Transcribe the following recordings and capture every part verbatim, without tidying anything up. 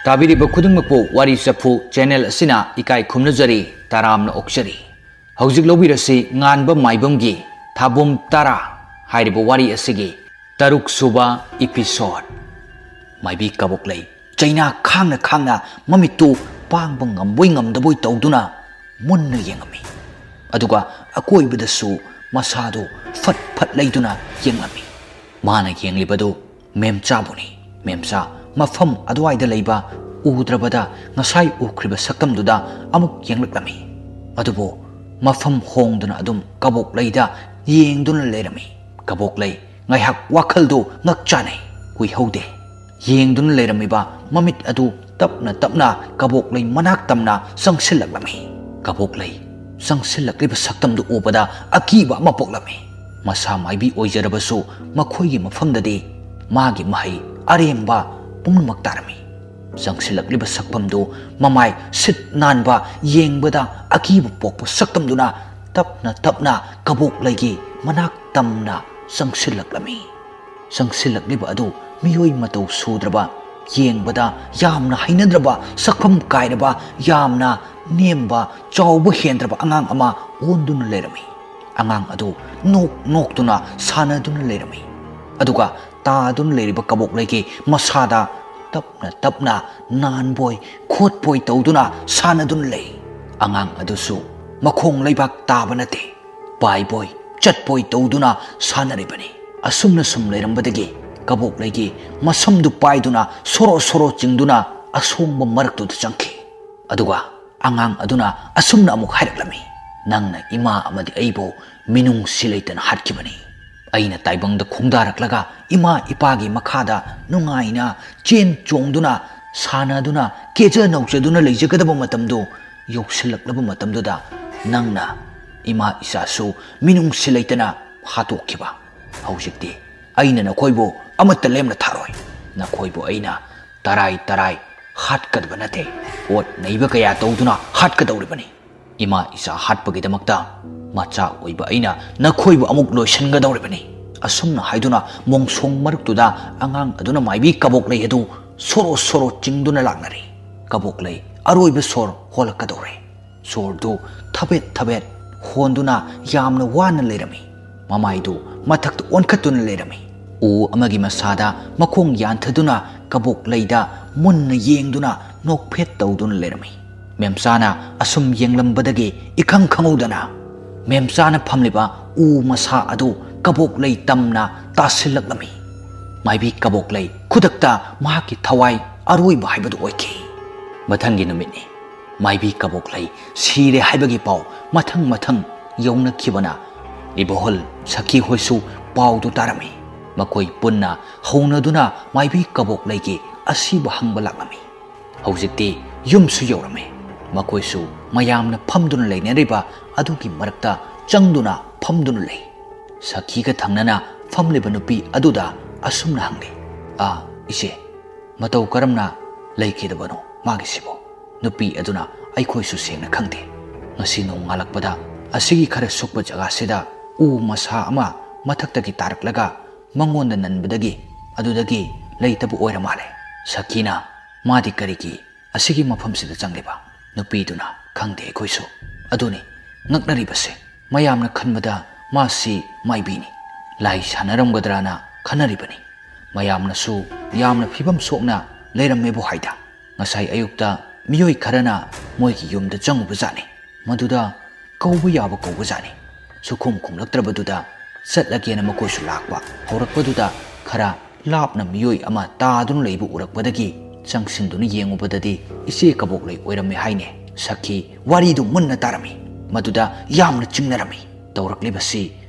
ꯇꯥꯕꯤꯔꯤꯕ ꯈꯨꯗꯤꯡꯃꯛꯄꯨ ꯋꯥꯔꯤ ꯆꯐꯨ ꯆꯦꯅꯦꯜ ꯑꯁꯤꯅ ꯏꯀꯥꯏ ꯈꯨꯝꯅꯖꯔꯤ, ꯇꯔꯥꯝꯅ ꯑꯣꯛꯆꯔꯤ꯫ ꯍꯧꯖꯤꯛ ꯂꯧꯕꯤꯔꯁꯤ ꯉꯥꯟꯕ ꯃꯥꯏꯕꯝꯒꯤ ꯊꯥꯕꯨꯝ ꯇꯔꯥ ꯍꯥꯏꯔꯤꯕ ꯋꯥꯔꯤ ꯑꯁꯤꯒꯤ ꯇꯔꯨꯛ ꯁꯨꯕ ꯏꯄꯤꯁꯣꯗ꯫ ꯃꯥꯏꯕꯤ ꯀꯕꯣꯛꯂꯩ ꯆꯩꯅꯥ ꯈꯥꯡꯅ ꯈꯥꯡꯅ ꯃꯃꯤꯠꯇꯨ ꯄꯥꯡꯕ ꯉꯝꯕꯣꯏ ꯉꯝꯗꯕꯣꯏ ꯇꯧꯗꯨꯅ ꯃꯨꯟꯅ ꯌꯦꯡꯉꯝꯃꯤ꯫ ꯑꯗꯨꯒ ꯑꯀꯣꯏꯕꯗꯁꯨ ꯃꯁꯥꯗꯨ ꯐꯠ ꯐꯠ ꯂꯩꯗꯨꯅ ꯌꯦꯡꯂꯝꯃꯤ꯫ ꯃꯥꯅ ꯌꯦꯡꯂꯤꯕꯗꯨ ꯃꯦꯝꯆꯥꯕꯨꯅꯤ꯫ ꯃꯦꯝꯆꯥ ꯃꯐꯝ ꯑꯗꯨꯋꯥꯏꯗ ꯂꯩꯕ ꯎꯗ꯭ꯔꯕꯗ ꯉꯁꯥꯏ ꯎꯈ꯭ꯔꯤꯕ ꯁꯛꯇꯝꯗꯨꯗ ꯑꯃꯨꯛ ꯌꯦꯡꯂꯛꯂꯝꯃꯤ꯫ ꯑꯗꯨꯕꯨ ꯃꯐꯝ ꯍꯣꯡꯗꯨꯅ ꯑꯗꯨꯝ ꯀꯕꯣꯛꯂꯩꯗ ꯌꯦꯡꯗꯨꯅ ꯂꯩꯔꯝꯃꯤ꯫ ꯀꯕꯣꯛꯂꯩ ꯉꯥꯏꯍꯥꯛ ꯋꯥꯈꯜꯗꯨ ꯉꯛ ꯆꯥꯟꯅꯩ꯫ ꯀꯨꯏꯍꯧꯗꯦ꯫ ꯌꯦꯡꯗꯨꯅ ꯂꯩꯔꯝꯃꯤꯕ ꯃꯃꯤꯠ ꯑꯗꯨ ꯇꯞꯅ ꯇꯞꯅ ꯀꯕꯣꯛꯂꯩ ꯃꯅꯥꯛ ꯇꯝꯅ ꯆꯪꯁꯤꯜꯂꯛꯂꯝꯃꯤ꯫ ꯀꯕꯣꯛꯂꯩ ꯆꯪꯁꯤꯜꯂꯛꯂꯤꯕ ꯁꯛꯇꯝꯗꯨ ꯎꯕꯗ ꯑꯀꯤꯕ ꯑꯃ ꯄꯣꯛꯂꯝꯃꯤ꯫ ꯃꯁꯥ ꯃꯥꯏꯕꯤ ꯑꯣꯏꯖꯔꯕꯁꯨ ꯃꯈꯣꯏꯒꯤ ꯃꯐꯝꯗꯗꯤ ꯃꯥꯒꯤ ꯃꯍꯩ ꯑꯔꯦꯝꯕ ꯄꯨꯝꯅꯃꯛ ꯇꯥꯔꯝꯃꯤ꯫ ꯆꯪꯁꯤꯜꯂꯛꯂꯤꯕ ꯁꯛꯐꯝꯗꯨ ꯃꯃꯥꯏ ꯁꯤꯠ ꯅꯥꯟꯕ, ꯌꯦꯡꯕꯗ ꯑꯀꯤꯕ ꯄꯣꯛꯄ ꯁꯛꯇꯝꯗꯨꯅ ꯇꯞꯅ ꯇꯞꯅ ꯀꯕꯣꯛꯂꯩꯒꯤ ꯃꯅꯥꯛ ꯇꯝꯅ ꯆꯪꯁꯤꯜꯂꯛꯂꯝꯃꯤ꯫ ꯆꯪꯁꯤꯜꯂꯛꯂꯤꯕ ꯑꯗꯨ ꯃꯤꯑꯣꯏ ꯃꯇꯧ ꯁꯨꯗ꯭ꯔꯕ, ꯌꯦꯡꯕꯗ ꯌꯥꯝꯅ ꯍꯩꯅꯗ꯭ꯔꯕ, ꯁꯛꯐꯝ ꯀꯥꯏꯔꯕ, ꯌꯥꯝꯅ ꯅꯦꯝꯕ, ꯆꯥꯎꯕ ꯍꯦꯟꯗ꯭ꯔꯕ ꯑꯉꯥꯡ ꯑꯃ ꯑꯣꯟꯗꯨꯅ ꯂꯩꯔꯝꯃꯤ꯫ ꯑꯉꯥꯡ ꯑꯗꯨ ꯅꯣꯛ ꯅꯣꯛꯇꯨꯅ ꯁꯥꯟꯅꯗꯨꯅ ꯂꯩꯔꯝꯃꯤ꯫ ꯑꯗꯨꯒ ꯇꯥꯗꯨꯅ ꯂꯩꯔꯤꯕ ꯀꯕꯣꯛꯂꯩꯒꯤ ꯃꯁꯥꯗ ꯇꯞꯅ ꯇꯞꯅ ꯅꯥꯟꯕꯣꯏ ꯈꯣꯠꯄꯣꯏ ꯇꯧꯗꯨꯅ ꯁꯥꯟꯅꯗꯨꯅ ꯂꯩ꯫ ꯑꯉꯥꯡ ꯑꯗꯨꯁꯨ ꯃꯈꯣꯡ ꯂꯩꯕꯥꯛ ꯇꯥꯕ ꯅꯠꯇꯦ, ꯄꯥꯏꯕꯣꯏ ꯆꯠꯄꯣꯏ ꯇꯧꯗꯨꯅ ꯁꯥꯟꯅꯔꯤꯕꯅꯤ꯫ ꯑꯁꯨꯝꯅ ꯁꯨꯝ ꯂꯩꯔꯝꯕꯗꯒꯤ ꯀꯕꯣꯛꯂꯩꯒꯤ ꯃꯁꯝꯗꯨ ꯄꯥꯏꯗꯨꯅ ꯁꯣꯔꯣ ꯁꯣꯔꯣ ꯆꯤꯡꯗꯨꯅ ꯑꯁꯣꯡꯕ ꯃꯔꯛꯇꯨꯗ ꯆꯪꯈꯤ꯫ ꯑꯗꯨꯒ ꯑꯉꯥꯡ ꯑꯗꯨꯅ ꯑꯁꯨꯝꯅ ꯑꯃꯨꯛ ꯍꯥꯏꯔꯛꯂꯝꯃꯤ, "ꯅꯪꯅ ꯏꯃꯥ ꯑꯃꯗꯤ ꯑꯩꯕꯨ ꯃꯤꯅꯨꯡꯁꯤ ꯂꯩꯇꯅ ꯍꯥꯠꯈꯤꯕꯅꯤ꯫ ꯑꯩꯅ ꯇꯥꯏꯕꯪꯗ ꯈꯣꯡꯗꯥꯔꯛꯂꯒ ꯏꯃꯥ ꯏꯄꯥꯒꯤ ꯃꯈꯥꯗ ꯅꯨꯡꯉꯥꯏꯅ ꯆꯦꯟ ꯆꯣꯡꯗꯨꯅ, ꯁꯥꯟꯅꯗꯨꯅ, ꯀꯦꯖ ꯅꯧꯖꯗꯨꯅ ꯂꯩꯖꯒꯗꯕ ꯃꯇꯝꯗꯨ ꯌꯧꯁꯤꯜꯂꯛꯂꯕ ꯃꯇꯝꯗꯨꯗ ꯅꯪꯅ ꯏꯃꯥ ꯏꯆꯥꯁꯨ ꯃꯤꯅꯨꯡꯁꯤ ꯂꯩꯇꯅ ꯍꯥꯠꯇꯣꯛꯈꯤꯕ꯫ ꯍꯧꯖꯤꯛꯇꯤ ꯑꯩꯅ ꯅꯈꯣꯏꯕꯨ ꯑꯃꯠꯇ ꯂꯦꯝꯅ ꯊꯥꯔꯣꯏ꯫ ꯅꯈꯣꯏꯕꯨ ꯑꯩꯅ ꯇꯔꯥꯏ ꯇꯔꯥꯏ ꯍꯥꯠꯀꯗꯕ ꯅꯠꯇꯦ, ꯑꯣꯠ ꯅꯩꯕ ꯀꯌꯥ ꯇꯧꯗꯨꯅ ꯍꯥꯠꯀꯗꯧꯔꯤꯕꯅꯤ꯫ ꯏꯃꯥ ꯏꯆꯥ ꯍꯥꯠꯄꯒꯤꯗꯃꯛꯇ ꯃꯆꯥ ꯑꯣꯏꯕ ꯑꯩꯅ ꯅꯈꯣꯏꯕꯨ ꯑꯃꯨꯛ ꯂꯣꯏꯁꯤꯟꯒꯗꯧꯔꯤꯕꯅꯤ"꯫ ꯑꯁꯨꯝꯅ ꯍꯥꯏꯗꯨꯅ ꯃꯣꯡꯁꯣꯡ ꯃꯔꯛꯇꯨꯗ ꯑꯉꯥꯡ ꯑꯗꯨꯅ ꯃꯥꯏꯕꯤ ꯀꯕꯣꯛꯂꯩ ꯑꯗꯨ ꯁꯣꯔꯣ ꯁꯣꯔꯣ ꯆꯤꯡꯗꯨꯅ ꯂꯥꯛꯅꯔꯤ꯫ ꯀꯕꯣꯛꯂꯩ ꯑꯔꯣꯏꯕ ꯁꯣꯔ ꯍꯣꯜꯂꯛꯀꯗꯧꯔꯦ꯫ ꯁꯣꯔꯗꯨ ꯊꯕꯦꯠ ꯊꯕꯦꯠ ꯍꯣꯟꯗꯨꯅ ꯌꯥꯝꯅ ꯋꯥꯅ ꯂꯩꯔꯝꯃꯤ꯫ ꯃꯃꯥꯏꯗꯨ ꯃꯊꯛꯇ ꯑꯣꯟꯈꯠꯇꯨꯅ ꯂꯩꯔꯝꯃꯤ꯫ ꯎ ꯑꯃꯒꯤ ꯃꯁꯥꯗ ꯃꯈꯣꯡ ꯌꯥꯟꯊꯗꯨꯅ ꯀꯕꯣꯛꯂꯩꯗ ꯃꯨꯟꯅ ꯌꯦꯡꯗꯨꯅ ꯅꯣꯛꯐꯦꯠ ꯇꯧꯗꯨꯅ ꯂꯩꯔꯝꯃꯤ꯫ ꯃꯦꯝꯆꯥꯅ ꯑꯁꯨꯝ ꯌꯦꯡꯂꯝꯕꯗꯒꯤ ꯏꯈꯪ ꯈꯪꯍꯧꯗꯅ ꯃꯦꯝꯆꯥꯅ ꯐꯝꯂꯤꯕ ꯎ ꯃꯁꯥ ꯑꯗꯨ ꯀꯕꯣꯛꯂꯩ ꯇꯝꯅ ꯇꯥꯁꯤꯜꯂꯛꯂꯝꯃꯤ꯫ ꯃꯥꯏꯕꯤ ꯀꯕꯣꯛꯂꯩ ꯈꯨꯗꯛꯇ ꯃꯍꯥꯛꯀꯤ ꯊꯋꯥꯏ ꯑꯔꯣꯏꯕ ꯍꯥꯏꯕꯗꯨ ꯑꯣꯏꯈꯤ꯫ ꯃꯊꯪꯒꯤ ꯅꯨꯃꯤꯠꯅꯤ꯫ ꯃꯥꯏꯕꯤ ꯀꯕꯣꯛꯂꯩ ꯁꯤꯔꯦ ꯍꯥꯏꯕꯒꯤ ꯄꯥꯎ ꯃꯊꯪ ꯃꯊꯪ ꯌꯧꯅꯈꯤꯕꯅ ꯏꯕꯣꯍꯜ ꯁꯈꯤ ꯍꯣꯏꯁꯨ ꯄꯥꯎꯗꯨ ꯇꯥꯔꯝꯃꯤ꯫ ꯃꯈꯣꯏ ꯄꯨꯟꯅ ꯍꯧꯅꯗꯨꯅ ꯃꯥꯏꯕꯤ ꯀꯕꯣꯛꯂꯩꯒꯤ ꯑꯁꯤꯕ ꯍꯪꯕ ꯂꯥꯛꯂꯝꯃꯤ꯫ ꯍꯧꯖꯤꯛꯇꯤ ꯌꯨꯝꯁꯨ ꯌꯧꯔꯝꯃꯤ꯫ ꯃꯈꯣꯏꯁꯨ ꯃꯌꯥꯝꯅ ꯐꯝꯗꯨꯅ ꯂꯩꯅꯔꯤꯕ ꯑꯗꯨꯒꯤ ꯃꯔꯛꯇ ꯆꯪꯗꯨꯅ ꯐꯝꯗꯨꯅ ꯂꯩ꯫ ꯁꯈꯤꯒ ꯊꯪꯅꯅ ꯐꯝꯂꯤꯕ ꯅꯨꯄꯤ ꯑꯗꯨꯗ ꯑꯁꯨꯝꯅ ꯍꯪꯂꯤ, "ꯑꯥ, ꯏꯆꯦ, ꯃꯇꯧ ꯀꯔꯝꯅ ꯂꯩꯈꯤꯗꯕꯅꯣ ꯃꯥꯒꯤꯁꯤꯕꯣ?" ꯅꯨꯄꯤ ꯑꯗꯨꯅ, "ꯑꯩꯈꯣꯏꯁꯨ ꯁꯦꯡꯅ ꯈꯪꯗꯦ꯫ ꯉꯁꯤ ꯅꯣꯡꯉꯥꯜꯂꯛꯄꯗ ꯑꯁꯤꯒꯤ ꯈꯔ ꯁꯨꯛꯄ ꯖꯒꯥꯁꯤꯗ ꯎ ꯃꯁꯥ ꯑꯃ ꯃꯊꯛꯇꯒꯤ ꯇꯥꯔꯛꯂꯒ ꯃꯉꯣꯟꯗ ꯅꯟꯕꯗꯒꯤ ꯑꯗꯨꯗꯒꯤ ꯂꯩꯇꯕ ꯑꯣꯏꯔ ꯃꯥꯜꯂꯦ꯫" ꯁꯈꯤꯅ, "ꯃꯥꯗꯤ ꯀꯔꯤꯒꯤ ꯑꯁꯤꯒꯤ ꯃꯐꯝꯁꯤꯗ ꯆꯪꯂꯤꯕ?" ꯅꯨꯄꯤꯗꯨꯅ, "ꯈꯪꯗꯦ ꯑꯩꯈꯣꯏꯁꯨ꯫ ꯑꯗꯨꯅꯤ ꯉꯛꯅꯔꯤꯕꯁꯦ꯫ ꯃꯌꯥꯝꯅ ꯈꯟꯕꯗ ꯃꯥꯁꯤ ꯃꯥꯏꯕꯤꯅꯤ꯫ ꯂꯥꯏ ꯁꯥꯟꯅꯔꯝꯒꯗ꯭ꯔꯥꯅ ꯈꯟꯅꯔꯤꯕꯅꯤ꯫ ꯃꯌꯥꯝꯅꯁꯨ ꯌꯥꯝꯅ ꯐꯤꯕꯝ ꯁꯣꯛꯅ ꯂꯩꯔꯝꯃꯦꯕꯨ ꯍꯥꯏꯗ꯫ ꯉꯁꯥꯏ ꯑꯌꯨꯛꯇ ꯃꯤꯑꯣꯏ ꯈꯔꯅ ꯃꯣꯏꯒꯤ ꯌꯨꯝꯗ ꯆꯪꯉꯨꯕꯖꯥꯠꯅꯤ꯫ ꯃꯗꯨꯗ ꯀꯧꯕ ꯌꯥꯕ ꯀꯧꯕꯖꯥꯠꯅꯤ꯫ ꯁꯨꯈꯨꯝ ꯈꯨꯝꯂꯛꯇ꯭ꯔꯕꯗꯨꯗ ꯆꯠꯂꯒꯦꯅ ꯃꯈꯣꯏꯁꯨ ꯂꯥꯛꯄ꯫ ꯍꯧꯔꯛꯄꯗꯨꯗ ꯈꯔ ꯂꯥꯞꯅ ꯃꯤꯑꯣꯏ ꯑꯃ ꯇꯥꯗꯨꯅ ꯂꯩꯕ ꯎꯔꯛꯄꯗꯒꯤ ꯆꯪꯁꯤꯟꯗꯨꯅ ꯌꯦꯡꯉꯨꯕꯗꯗꯤ ꯏꯆꯦ ꯀꯕꯣꯛꯂꯩ ꯑꯣꯏꯔꯝꯃꯦ ꯍꯥꯏꯅꯦ꯫" ꯁꯈꯤ ꯋꯥꯔꯤꯗꯨ ꯃꯨꯟꯅ ꯇꯥꯔꯝꯃꯤ꯫ ꯃꯗꯨꯗ ꯌꯥꯝꯅ ꯆꯤꯡꯅꯔꯝꯃꯤ꯫ ꯇꯧꯔꯛꯂꯤꯕꯁꯤ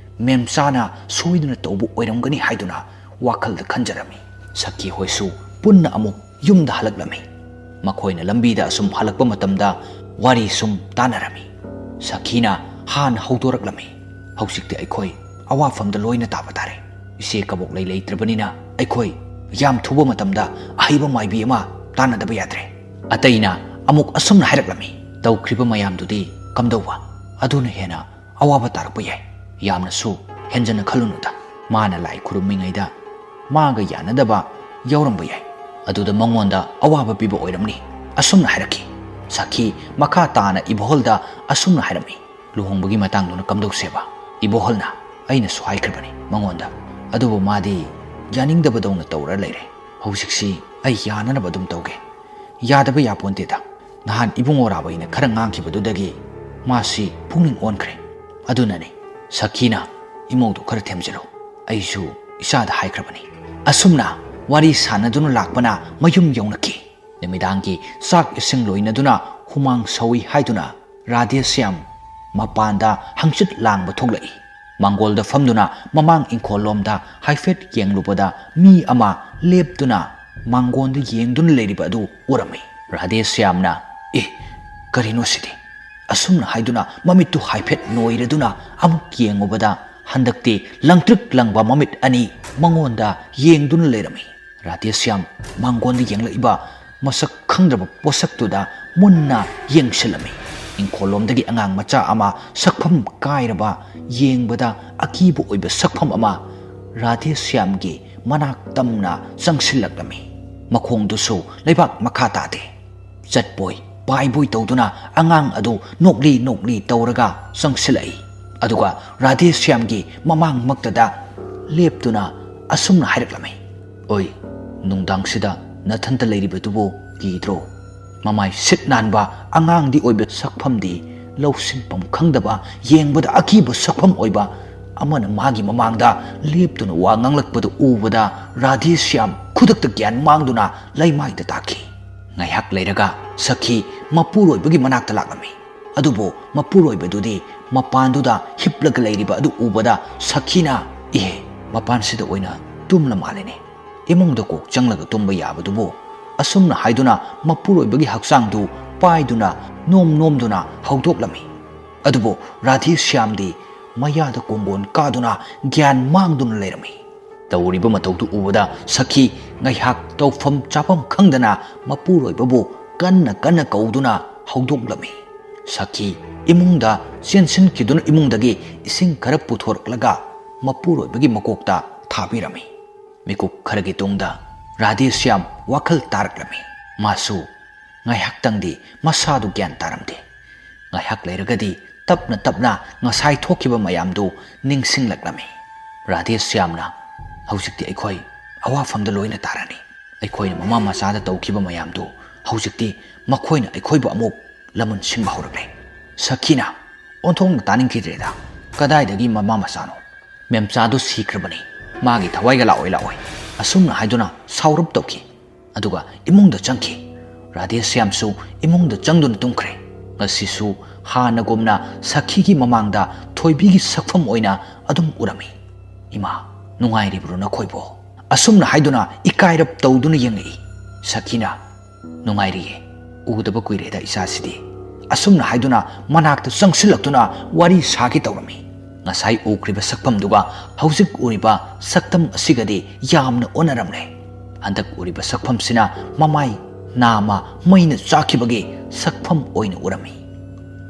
ꯃꯦꯝꯆꯥꯅ ꯁꯣꯏꯗꯨꯅ ꯇꯧꯕ ꯑꯣꯏꯔꯝꯒꯅꯤ ꯍꯥꯏꯗꯨꯅ ꯋꯥꯈꯜꯗ ꯈꯟꯖꯔꯝꯃꯤ꯫ ꯁꯈꯤ ꯍꯣꯏꯁꯨ ꯄꯨꯟꯅ ꯑꯃꯨꯛ ꯌꯨꯝꯗ ꯍꯜꯂꯛꯂꯝꯃꯤ꯫ ꯃꯈꯣꯏꯅ ꯂꯝꯕꯤꯗ ꯑꯁꯨꯝ ꯍꯜꯂꯛꯄ ꯃꯇꯝꯗ ꯋꯥꯔꯤ ꯁꯨꯝ ꯇꯥꯅꯔꯝꯃꯤ꯫ ꯁꯈꯤꯅ ꯍꯥꯟꯅ ꯍꯧꯗꯣꯔꯛꯂꯝꯃꯤ, "ꯍꯧꯖꯤꯛꯇꯤ ꯑꯩꯈꯣꯏ ꯑꯋꯥꯐꯝꯗ ꯂꯣꯏꯅ ꯇꯥꯕ ꯇꯥꯔꯦ꯫ ꯏꯆꯦ ꯀꯕꯣꯛꯂꯩ ꯂꯩꯇ꯭ꯔꯕꯅꯤꯅ ꯑꯩꯈꯣꯏ ꯌꯥꯝ ꯊꯨꯕ ꯃꯇꯝꯗ ꯑꯍꯩꯕ ꯃꯥꯏꯕꯤ ꯑꯃ ꯇꯥꯟꯅꯗꯕ ꯌꯥꯗ꯭ꯔꯦ꯫" ꯑꯇꯩꯅ ꯑꯃꯨꯛ ꯑꯁꯨꯝꯅ ꯍꯥꯏꯔꯛꯂꯝꯃꯤ, "ꯇꯧꯈ꯭ꯔꯤꯕ ꯃꯌꯥꯝꯗꯨꯗꯤ ꯀꯝꯗꯧꯕ? ꯑꯗꯨꯅ ꯍꯦꯟꯅ ꯑꯋꯥꯕ ꯇꯥꯔꯛꯄ ꯌꯥꯏ꯫ ꯌꯥꯝꯅꯁꯨ ꯍꯦꯟꯖꯟꯅ ꯈꯜꯂꯨꯅꯨꯗ꯫ ꯃꯥꯅ ꯂꯥꯏ ꯈꯨꯔꯨꯝꯃꯤꯉꯩꯗ ꯃꯥꯒ ꯌꯥꯅꯗꯕ ꯌꯥꯎꯔꯝꯕ ꯌꯥꯏ꯫ ꯑꯗꯨꯗ ꯃꯉꯣꯟꯗ ꯑꯋꯥꯕ ꯄꯤꯕ ꯑꯣꯏꯔꯝꯅꯤ꯫ ꯑꯁꯨꯝꯅ ꯍꯥꯏꯔꯛꯈꯤ꯫ ꯁꯈꯤ ꯃꯈꯥ ꯇꯥꯅ ꯏꯕꯣꯍꯜꯗ ꯑꯁꯨꯝꯅ ꯍꯥꯏꯔꯝꯃꯤ, "ꯂꯨꯍꯣꯡꯕꯒꯤ ꯃꯇꯥꯡꯗꯨꯅ ꯀꯝꯗꯧꯁꯦꯕ?" ꯏꯕꯣꯍꯜꯅ, "ꯑꯩꯅꯁꯨ ꯍꯥꯏꯈ꯭ꯔꯕꯅꯤ ꯃꯉꯣꯟꯗ, ꯑꯗꯨꯕꯨ ꯃꯥꯗꯤ ꯌꯥꯅꯤꯡꯗꯕꯗꯧꯅ ꯇꯧꯔ ꯂꯩꯔꯦ꯫ ꯍꯧꯖꯤꯛꯁꯤ ꯑꯩ ꯌꯥꯅꯅꯕ ꯑꯗꯨꯝ ꯇꯧꯒꯦ꯫ ꯌꯥꯗꯕ ꯌꯥꯄꯣꯟꯇꯦꯗ꯫ ꯅꯍꯥꯟ ꯏꯕꯨꯡꯉꯣ ꯔꯥꯕꯩꯅ ꯈꯔ ꯉꯥꯡꯈꯤꯕꯗꯨꯗꯒꯤ ꯃꯥꯁꯤ ꯄꯨꯛꯅꯤꯡ ꯑꯣꯟꯈ꯭ꯔꯦ꯫ ꯑꯗꯨꯅꯅꯤ ꯁꯈꯤꯅ ꯏꯃꯧꯗꯨ ꯈꯔ ꯊꯦꯝꯖꯤꯜꯂꯨ꯫ ꯑꯩꯁꯨ ꯏꯆꯥꯗ ꯍꯥꯏꯈ꯭ꯔꯕꯅꯤ꯫" ꯑꯁꯨꯝꯅ ꯋꯥꯔꯤ ꯁꯥꯟꯅꯗꯨꯅ ꯂꯥꯛꯄꯅ ꯃꯌꯨꯝ ꯌꯧꯅꯈꯤ꯫ ꯅꯨꯃꯤꯗꯥꯡꯒꯤ ꯆꯥꯛ ꯏꯁꯤꯡ ꯂꯣꯏꯅꯗꯨꯅ ꯍꯨꯃꯥꯡ ꯁꯧꯏ ꯍꯥꯏꯗꯨꯅ ꯔꯥꯙꯦꯁ꯭ꯌꯥꯝ ꯃꯄꯥꯟꯗ ꯍꯪꯆꯤꯠ ꯂꯥꯡꯕ ꯊꯣꯛꯂꯛꯏ꯫ ꯃꯥꯡꯒꯣꯜꯗ ꯐꯝꯗꯨꯅ ꯃꯃꯥꯡ ꯏꯪꯈꯣꯜꯂꯣꯝꯗ ꯍꯥꯏꯐꯦꯠ ꯌꯦꯡꯂꯨꯕꯗ ꯃꯤ ꯑꯃ ꯂꯦꯞꯇꯨꯅ ꯃꯥꯡꯒꯣꯟꯗ ꯌꯦꯡꯗꯨꯅ ꯂꯩꯔꯤꯕ ꯑꯗꯨ ꯎꯔꯝꯃꯤ꯫ ꯔꯥꯙꯦꯁ꯭ꯌꯥꯝꯅ, "ꯑꯦ, ꯀꯔꯤꯅꯣ ꯁꯤꯗꯤ?" ꯑꯁꯨꯝꯅ ꯍꯥꯏꯗꯨꯅ ꯃꯃꯤꯠꯇꯨ ꯍꯥꯏꯐꯦꯠ ꯅꯣꯏꯔꯗꯨꯅ ꯑꯃꯨꯛ ꯌꯦꯡꯉꯨꯕꯗ ꯍꯟꯗꯛꯇꯤ ꯂꯪꯇ꯭ꯔꯤꯛ ꯂꯪꯕ ꯃꯃꯤꯠ ꯑꯅꯤ ꯃꯉꯣꯟꯗ ꯌꯦꯡꯗꯨꯅ ꯂꯩꯔꯝꯃꯤ꯫ ꯔꯥꯙꯦꯁ꯭ꯌꯥꯝ ꯃꯥꯡꯒꯣꯟꯗ ꯌꯦꯡꯂꯛꯏꯕ ꯃꯁꯛ ꯈꯪꯗ꯭ꯔꯕ ꯄꯣꯠꯁꯛꯇꯨꯗ ꯃꯨꯟꯅ ꯌꯦꯡꯁꯤꯜꯂꯝꯃꯤ꯫ ꯏꯪꯈꯣꯜꯂꯣꯝꯗꯒꯤ ꯑꯉꯥꯡ ꯃꯆꯥ ꯑꯃ ꯁꯛꯐꯝ ꯀꯥꯏꯔꯕ, ꯌꯦꯡꯕꯗ ꯑꯀꯤꯕ ꯑꯣꯏꯕ ꯁꯛꯐꯝ ꯑꯃ ꯔꯥꯙꯦꯁ꯭ꯌꯥꯝꯒꯤ ꯃꯅꯥꯛ ꯇꯝꯅ ꯆꯪꯁꯤꯜꯂꯛꯂꯝꯃꯤ꯫ ꯃꯈꯣꯡꯗꯨꯁꯨ ꯂꯩꯕꯥꯛ ꯃꯈꯥ ꯇꯥꯗꯦ꯫ ꯆꯠꯄꯣꯏ ꯄꯥꯏꯕꯣꯏ ꯇꯧꯗꯨꯅ ꯑꯉꯥꯡ ꯑꯗꯨ ꯅꯣꯛꯂꯤ ꯅꯣꯛꯂꯤ ꯇꯧꯔꯒ ꯆꯪꯁꯤꯜꯂꯛꯏ꯫ ꯑꯗꯨꯒ ꯔꯥꯙꯦꯁ꯭ꯌꯥꯝꯒꯤ ꯃꯃꯥꯡꯃꯛꯇꯗ ꯂꯦꯞꯇꯨꯅ ꯑꯁꯨꯝꯅ ꯍꯥꯏꯔꯛꯂꯝꯃꯤ, "ꯑꯣꯏ, ꯅꯨꯡꯗꯥꯡꯁꯤꯗ ꯅꯊꯟꯇ ꯂꯩꯔꯤꯕꯗꯨꯕꯨ ꯀꯤꯗ꯭ꯔꯣ?" ꯃꯃꯥꯏ ꯁꯤꯠ ꯅꯥꯟꯕ, ꯑꯉꯥꯡꯗꯤ ꯑꯣꯏꯕ ꯁꯛꯐꯝꯗꯤ ꯂꯧꯁꯤꯟꯐꯝ ꯈꯪꯗꯕ, ꯌꯦꯡꯕꯗ ꯑꯀꯤꯕ ꯁꯛꯐꯝ ꯑꯣꯏꯕ ꯑꯃꯅ ꯃꯥꯒꯤ ꯃꯃꯥꯡꯗ ꯂꯦꯞꯇꯨꯅ ꯋꯥ ꯉꯥꯡꯂꯛꯄꯗꯨ ꯎꯕꯗ ꯔꯥꯙꯦꯁ꯭ꯌꯥꯝ ꯈꯨꯗꯛꯇ ꯒ꯭ꯌꯥꯟ ꯃꯥꯡꯗꯨꯅ ꯂꯩꯃꯥꯏꯗ ꯇꯥꯈꯤ꯫ ꯉꯥꯏꯍꯥꯛ ꯂꯩꯔꯒ ꯁꯈꯤ ꯃꯄꯨꯔꯣꯏꯕꯒꯤ ꯃꯅꯥꯛꯇ ꯂꯥꯛꯂꯝꯃꯤ꯫ ꯑꯗꯨꯕꯨ ꯃꯄꯨꯔꯣꯏꯕꯗꯨꯗꯤ ꯃꯄꯥꯟꯗꯨꯗ ꯍꯤꯞꯂꯒ ꯂꯩꯔꯤꯕ ꯑꯗꯨ ꯎꯕꯗ ꯁꯈꯤꯅ, "ꯏꯍꯦ, ꯃꯄꯥꯟꯁꯤꯗ ꯑꯣꯏꯅ ꯇꯨꯝꯂ ꯃꯥꯜꯂꯦꯅꯦ꯫ ꯏꯃꯨꯡꯗ ꯀꯣꯛ ꯆꯪꯂꯒ ꯇꯨꯝꯕ ꯌꯥꯕꯗꯨꯕꯨ?" ꯑꯁꯨꯝꯅ ꯍꯥꯏꯗꯨꯅ ꯃꯄꯨꯔꯣꯏꯕꯒꯤ ꯍꯛꯆꯥꯡꯗꯨ ꯄꯥꯏꯗꯨꯅ ꯅꯣꯝ ꯅꯣꯝꯗꯨꯅ ꯍꯧꯗꯣꯛꯂꯝꯃꯤ꯫ ꯑꯗꯨꯕꯨ ꯔꯥꯙꯦꯁ꯭ꯌꯥꯝꯗꯤ ꯃꯌꯥꯗ ꯀꯣꯡꯒꯣꯟ ꯀꯥꯗꯨꯅ ꯒ꯭ꯌꯥꯟ ꯃꯥꯡꯗꯨꯅ ꯂꯩꯔꯝꯃꯤ꯫ ꯇꯧꯔꯤꯕ ꯃꯇꯧꯗꯨ ꯎꯕꯗ ꯁꯈꯤ ꯉꯥꯏꯍꯥꯛ ꯇꯧꯐꯝ ꯆꯥꯐꯝ ꯈꯪꯗꯅ ꯃꯄꯨꯔꯣꯏꯕꯕꯨ ꯀꯟꯅ ꯀꯟꯅ ꯀꯧꯗꯨꯅ ꯍꯧꯗꯣꯛꯂꯝꯃꯤ꯫ ꯁꯈꯤ ꯏꯃꯨꯡꯗ ꯆꯦꯟꯁꯤꯟꯈꯤꯗꯨꯅ ꯏꯃꯨꯡꯗꯒꯤ ꯏꯁꯤꯡ ꯈꯔ ꯄꯨꯊꯣꯔꯛꯂꯒ ꯃꯄꯨꯔꯣꯏꯕꯒꯤ ꯃꯀꯣꯛꯇ ꯊꯥꯕꯤꯔꯝꯃꯤ꯫ ꯃꯤꯀꯨꯞ ꯈꯔꯒꯤ ꯇꯨꯡꯗ ꯔꯥꯙꯦꯁ꯭ꯌꯥꯝ ꯋꯥꯈꯜ ꯇꯥꯔꯛꯂꯝꯃꯤ꯫ ꯃꯥꯁꯨ ꯉꯥꯏꯍꯥꯛꯇꯪꯗꯤ ꯃꯁꯥꯗꯨ ꯒ꯭ꯌꯥꯟ ꯇꯥꯔꯝꯗꯦ꯫ ꯉꯥꯏꯍꯥꯛ ꯂꯩꯔꯒꯗꯤ ꯇꯞꯅ ꯇꯞꯅ ꯉꯁꯥꯏ ꯊꯣꯛꯈꯤꯕ ꯃꯌꯥꯝꯗꯨ ꯅꯤꯡꯁꯤꯡꯂꯛꯂꯝꯃꯤ꯫ ꯔꯥꯙꯦꯁ꯭ꯌꯥꯝꯅ, "ꯍꯧꯖꯤꯛꯇꯤ ꯑꯩꯈꯣꯏ ꯑꯋꯥꯐꯝꯗ ꯂꯣꯏꯅ ꯇꯥꯔꯅꯤ꯫ ꯑꯩꯈꯣꯏꯅ ꯃꯃꯥ ꯃꯆꯥꯗ ꯇꯧꯈꯤꯕ ꯃꯌꯥꯝꯗꯨ ꯍꯧꯖꯤꯛꯇꯤ ꯃꯈꯣꯏꯅ ꯑꯩꯈꯣꯏꯕꯨ ꯑꯃꯨꯛ ꯂꯃꯟ ꯁꯤꯡꯕ ꯍꯧꯔꯛꯂꯦ꯫" ꯁꯈꯤꯅ, "ꯑꯣꯟꯊꯣꯛꯅ ꯇꯥꯅꯤꯡꯈꯤꯗ꯭ꯔꯦꯗ꯫ ꯀꯗꯥꯏꯗꯒꯤ ꯃꯃꯥ ꯃꯆꯥꯅꯣ? ꯃꯦꯝꯆꯥꯗꯨ ꯁꯤꯈ꯭ꯔꯕꯅꯤ꯫ ꯃꯥꯒꯤ ꯊꯋꯥꯏꯒ ꯂꯥꯛꯑꯣꯏ ꯂꯥꯛꯑꯣꯏ꯫" ꯑꯁꯨꯝꯅ ꯍꯥꯏꯗꯨꯅ ꯁꯥꯎꯔꯞ ꯇꯧꯈꯤ꯫ ꯑꯗꯨꯒ ꯏꯃꯨꯡꯗ ꯆꯪꯈꯤ꯫ ꯔꯥꯙꯦꯁ꯭ꯌꯥꯝꯁꯨ ꯏꯃꯨꯡꯗ ꯆꯪꯗꯨꯅ ꯇꯨꯝꯈ꯭ꯔꯦ꯫ ꯉꯁꯤꯁꯨ ꯍꯥꯟꯅꯒꯨꯝꯅ ꯁꯈꯤꯒꯤ ꯃꯃꯥꯡꯗ ꯊꯣꯏꯕꯤꯒꯤ ꯁꯛꯐꯝ ꯑꯣꯏꯅ ꯑꯗꯨꯝ ꯎꯔꯝꯃꯤ꯫ "ꯏꯃꯥ, ꯅꯨꯡꯉꯥꯏꯔꯤꯕ꯭ꯔꯣ ꯅꯈꯣꯏꯕꯣ?" ꯑꯁꯨꯝꯅ ꯍꯥꯏꯗꯨꯅ ꯏꯀꯥꯏꯔꯞ ꯇꯧꯗꯨꯅ ꯌꯦꯡꯂꯛꯏ꯫ ꯁꯈꯤꯅ, "ꯅꯨꯡꯉꯥꯏꯔꯤꯌꯦ꯫ ꯎꯗꯕ ꯀꯨꯏꯔꯦꯗ ꯏꯆꯥꯁꯤꯗꯤ꯫" ꯑꯁꯨꯝꯅ ꯍꯥꯏꯗꯨꯅ ꯃꯅꯥꯛꯇ ꯆꯪꯁꯤꯜꯂꯛꯇꯨꯅ ꯋꯥꯔꯤ ꯁꯥꯒꯦ ꯇꯧꯔꯝꯃꯤ꯫ ꯉꯁꯥꯏ ꯎꯈ꯭ꯔꯤꯕ ꯁꯛꯐꯝꯗꯨꯒ ꯍꯧꯖꯤꯛ ꯎꯔꯤꯕ ꯁꯛꯇꯝ ꯑꯁꯤꯒꯗꯤ ꯌꯥꯝꯅ ꯑꯣꯟꯅꯔꯝꯂꯦ꯫ ꯍꯟꯗꯛ ꯎꯔꯤꯕ ꯁꯛꯐꯝꯁꯤꯅ ꯃꯃꯥꯏ ꯅꯥꯃ ꯃꯩꯅ ꯆꯥꯛꯈꯤꯕꯒꯤ ꯁꯛꯐꯝ ꯑꯣꯏꯅ ꯎꯔꯝꯃꯤ꯫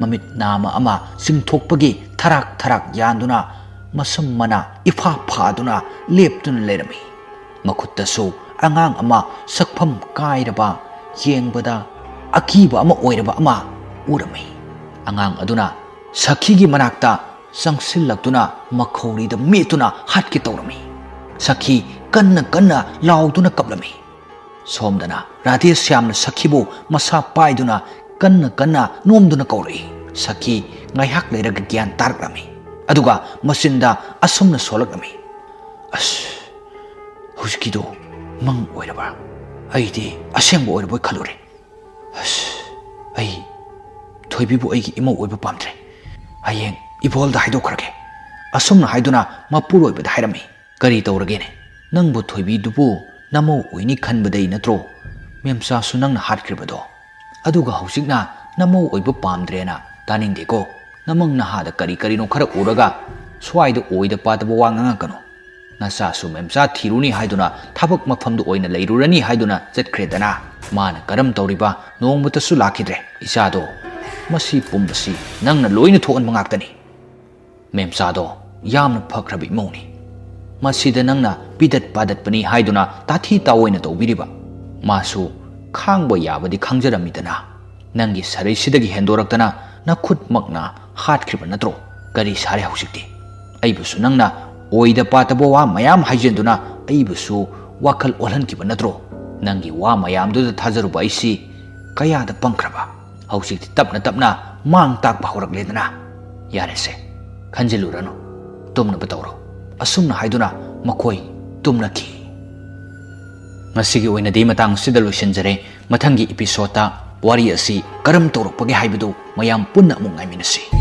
ꯃꯃꯤꯠ ꯅꯥꯃ ꯑꯃ ꯆꯤꯡꯊꯣꯛꯄꯒꯤ ꯊꯔꯥꯛ ꯊꯔꯥꯛ ꯌꯥꯟꯗꯨꯅ ꯃꯁꯝ ꯃꯅꯥ ꯏꯐꯥ ꯐꯥꯗꯨꯅ ꯂꯦꯞꯇꯨꯅ ꯂꯩꯔꯝꯃꯤ꯫ ꯃꯈꯨꯠꯇꯁꯨ ꯑꯉꯥꯡ ꯑꯃ ꯁꯛꯐꯝ ꯀꯥꯏꯔꯕ, ꯌꯦꯡꯕꯗ ꯑꯀꯤꯕ ꯑꯃ ꯑꯣꯏꯔꯕ ꯑꯃ ꯎꯔꯝꯃꯤ꯫ ꯑꯉꯥꯡ ꯑꯗꯨꯅ ꯁꯈꯤꯒꯤ ꯃꯅꯥꯛꯇ ꯆꯪꯁꯤꯜꯂꯛꯇꯨꯅ ꯃꯈꯧꯔꯤꯗ ꯃꯦꯠꯇꯨꯅ ꯍꯥꯠꯀꯦ ꯇꯧꯔꯝꯃꯤ꯫ ꯁꯈꯤ ꯀꯟꯅ ꯀꯟꯅ ꯂꯥꯎꯗꯨꯅ ꯀꯞꯂꯝꯃꯤ꯫ ꯁꯣꯝꯗꯅ ꯔꯥꯙꯦꯁ꯭ꯌꯥꯝꯅ ꯁꯈꯤꯕꯨ ꯃꯁꯥ ꯄꯥꯏꯗꯨꯅ ꯀꯟꯅ ꯀꯟꯅ ꯅꯣꯝꯗꯨꯅ ꯀꯧꯔꯛꯏ꯫ ꯁꯈꯤ ꯉꯥꯏꯍꯥꯛ ꯂꯩꯔꯒ ꯒ꯭ꯌꯥꯟ ꯇꯥꯔꯛꯂꯝꯃꯤ꯫ ꯑꯗꯨꯒ ꯃꯆꯤꯟꯗ ꯑꯁꯨꯝꯅ ꯁꯣꯜꯂꯛꯂꯝꯃꯤ, "ꯑꯁ, ꯍꯧꯖꯤꯛꯀꯤꯗꯣ ꯃꯪ ꯑꯣꯏꯔꯕ꯭ꯔꯥ? ꯑꯩꯗꯤ ꯑꯁꯦꯡꯕ ꯑꯣꯏꯔꯕꯣꯏ ꯈꯜꯂꯨꯔꯦ꯫ ꯑꯁ, ꯑꯩ ꯊꯣꯏꯕꯤꯕꯨ ꯑꯩꯒꯤ ꯏꯃꯧ ꯑꯣꯏꯕ ꯄꯥꯝꯗ꯭ꯔꯦ꯫ ꯍꯌꯦꯡ ꯏꯕꯣꯜꯗ ꯍꯥꯏꯗꯣꯛꯈ꯭ꯔꯒꯦ꯫" ꯑꯁꯨꯝꯅ ꯍꯥꯏꯗꯨꯅ ꯃꯄꯨꯔꯣꯏꯕꯗ ꯍꯥꯏꯔꯝꯃꯤ꯫ "ꯀꯔꯤ ꯇꯧꯔꯒꯦꯅꯦ? ꯅꯪꯕꯨ ꯊꯣꯏꯕꯤꯗꯨꯕꯨ ꯅꯃꯧ ꯑꯣꯏꯅꯤ ꯈꯟꯕꯗꯩ ꯅꯠꯇ꯭ꯔꯣ ꯃꯦꯝꯆꯥꯁꯨ ꯅꯪꯅ ꯍꯥꯠꯈ꯭ꯔꯤꯕꯗꯣ? ꯑꯗꯨꯒ ꯍꯧꯖꯤꯛꯅ ꯅꯃꯧ ꯑꯣꯏꯕ ꯄꯥꯝꯗ꯭ꯔꯦꯅ ꯇꯥꯅꯤꯡꯗꯦꯀꯣ꯫ ꯅꯃꯪ ꯅꯍꯥꯗ ꯀꯔꯤ ꯀꯔꯤꯅꯣ ꯈꯔ ꯎꯔꯒ ꯁ꯭ꯋꯥꯏꯗ ꯑꯣꯏꯗ ꯄꯥꯗꯕ ꯋꯥ ꯉꯥꯡꯉꯛꯀꯅꯨ꯫ ꯅꯆꯥꯁꯨ ꯃꯦꯝꯆꯥ ꯊꯤꯔꯨꯅꯤ ꯍꯥꯏꯗꯨꯅ ꯊꯕꯛ ꯃꯐꯝꯗ ꯑꯣꯏꯅ ꯂꯩꯔꯨꯔꯅꯤ ꯍꯥꯏꯗꯨꯅ ꯆꯠꯈ꯭ꯔꯦꯗꯅ꯫ ꯃꯥꯅ ꯀꯔꯝ ꯇꯧꯔꯤꯕ ꯅꯣꯡꯃꯇꯁꯨ ꯂꯥꯛꯈꯤꯗ꯭ꯔꯦ꯫ ꯏꯆꯥꯗꯣ, ꯃꯁꯤ ꯄꯨꯝꯕꯁꯤ ꯅꯪꯅ ꯂꯣꯏꯅ ꯊꯣꯛꯍꯟꯕ ꯉꯥꯛꯇꯅꯤ꯫ ꯃꯦꯝꯆꯥꯗꯣ ꯌꯥꯝꯅ ꯐꯈ꯭ꯔꯕ ꯏꯃꯧꯅꯤ꯫ ꯃꯁꯤꯗ ꯅꯪꯅ ꯄꯤꯗꯠ ꯄꯥꯗꯠꯄꯅꯤ ꯍꯥꯏꯗꯨꯅ ꯇꯥꯊꯤ ꯇꯥꯑꯣꯏꯅ ꯇꯧꯕꯤꯔꯤꯕ? ꯃꯥꯁꯨ ꯈꯥꯡꯕ ꯌꯥꯕꯗꯤ ꯈꯥꯡꯖꯔꯝꯃꯤꯗꯅ꯫ ꯅꯪꯒꯤ ꯁꯔꯩꯁꯤꯗꯒꯤ ꯍꯦꯟꯗꯣꯔꯛꯇꯅ ꯅꯈꯨꯠꯃꯛꯅ ꯍꯥꯠꯈ꯭ꯔꯤꯕ ꯅꯠꯇ꯭ꯔꯣ? ꯀꯔꯤ ꯁꯥꯔꯦ ꯍꯧꯖꯤꯛꯇꯤ? ꯑꯩꯕꯨꯁꯨ ꯅꯪꯅ ꯑꯣꯏꯗ ꯄꯥꯗꯕ ꯋꯥ ꯃꯌꯥꯝ ꯍꯥꯏꯖꯤꯟꯗꯨꯅ ꯑꯩꯕꯨꯁꯨ ꯋꯥꯈꯜ ꯑꯣꯜꯍꯟꯈꯤꯕ ꯅꯠꯇ꯭ꯔꯣ? ꯅꯪꯒꯤ ꯋꯥ ꯃꯌꯥꯝꯗꯨꯗ ꯊꯥꯖꯔꯨꯕ ꯑꯩꯁꯤ ꯀꯌꯥꯗ ꯄꯪꯈ꯭ꯔꯕ꯫ ꯍꯧꯖꯤꯛꯇꯤ ꯇꯞꯅ ꯇꯞꯅ ꯃꯥꯡ ꯇꯥꯛꯄ ꯍꯧꯔꯛꯂꯦꯗꯅ꯫ ꯌꯥꯔꯦꯁꯦ, ꯈꯟꯖꯤꯜꯂꯨꯔꯅꯨ, ꯇꯨꯝꯅꯕ ꯇꯧꯔꯣ꯫ ꯑꯁꯨꯝꯅ ꯍꯥꯏꯗꯨꯅ ꯃꯈꯣꯏ ꯇꯨꯝꯅꯈꯤ꯫ ꯉꯁꯤꯒꯤ ꯑꯣꯏꯅꯗꯤ ꯃꯇꯥꯡ ꯑꯁꯤꯗ ꯂꯣꯏꯁꯤꯟꯖꯔꯦ꯫ ꯃꯊꯪꯒꯤ episode ꯇ ꯋꯥꯔꯤ ꯑꯁꯤ ꯀꯔꯝ ꯇꯧꯔꯛꯄꯒꯦ ꯍꯥꯏꯕꯗꯨ ꯃꯌꯥꯝ ꯄꯨꯟꯅ ꯑꯃꯨꯛ ꯉꯥꯏꯃꯤꯟꯅꯁꯤ꯫